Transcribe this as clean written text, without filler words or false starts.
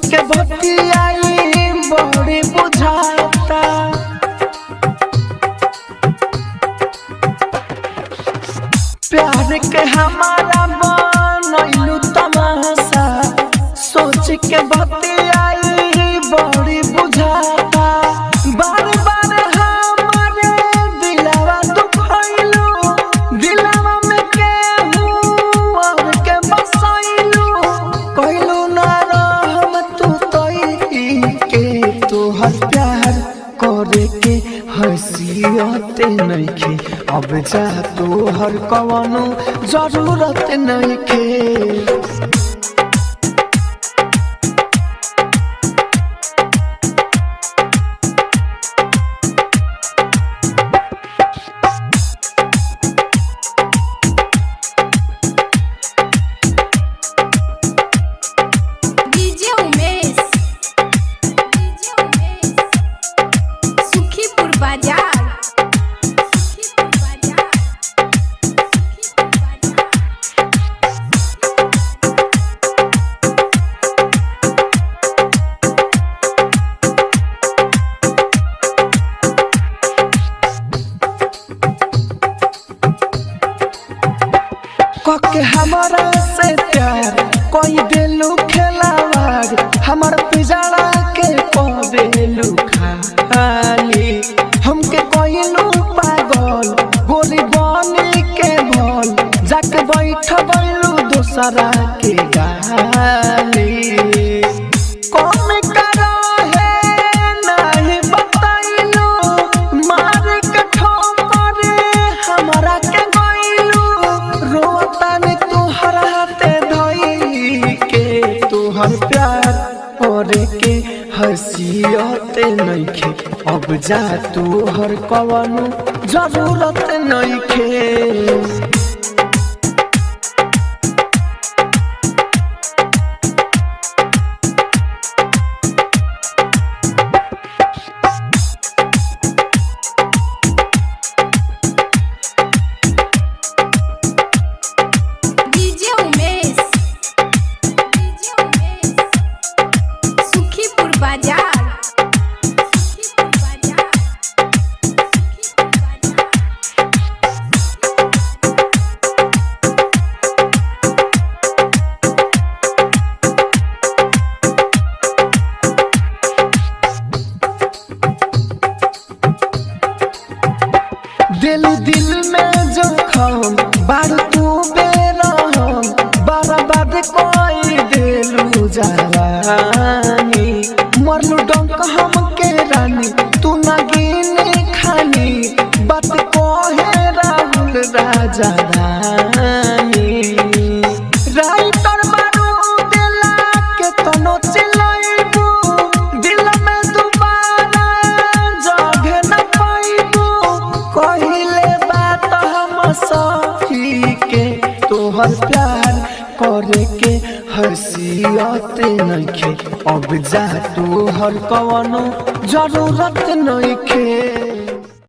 के बतियाई बड़ी बुझाता। प्यार के हमारा बनैलू तमाशा, सोच के बतियाई बड़ी बुझाता। बार बार हमारे दिलावा दुखैलू, दिलावा में केहू और के बसैलू। कहलू ना रहम तू तोई के, तोहर प्यार करे के हैसियत नइखे। अब जा तोहर कवनो जरूरत नइखे। DJ Umesh, DJ Umesh, Sukhipur Bazar, Sukhipur Bazar, Sukhipur Bazar. कके हमारा से प्यार कोई देलू खेलावार, हमर पिजड़ा के पवेलू खाली। हमके कोइलू पागल गोरी बनी के भल, जाके बैठ बैलू दोसरा के गाली। कौन करो है नहीं बताइलू, मार के ठोकर हमरा के गइलू। रोतान तोहर हाथे धोई के, तोहर प्यार करे के हैसियत नइखे। अब जा तोहर कवनो जरूरत नइखे। DJ Umesh, DJ Umesh, Sukhipur Bazar, Sukhipur Bazar, Sukhipur Bazar. दिल दिल में जखम बार तू बेरहम, बर्बाद कोई दिलू जवानी। मरलू डंक हम के रानी तू ना गिने खानी, बात कहे राहुल राजा रानी। राइटर बारू दिला के तनो चिलैबू, दिल में दोबारा जगह न पैबू। कहिले बात हम सही के, तोहर प्यार करे के हैसियत नइखे। अब जा तोहर कवनो जरूरत नइखे।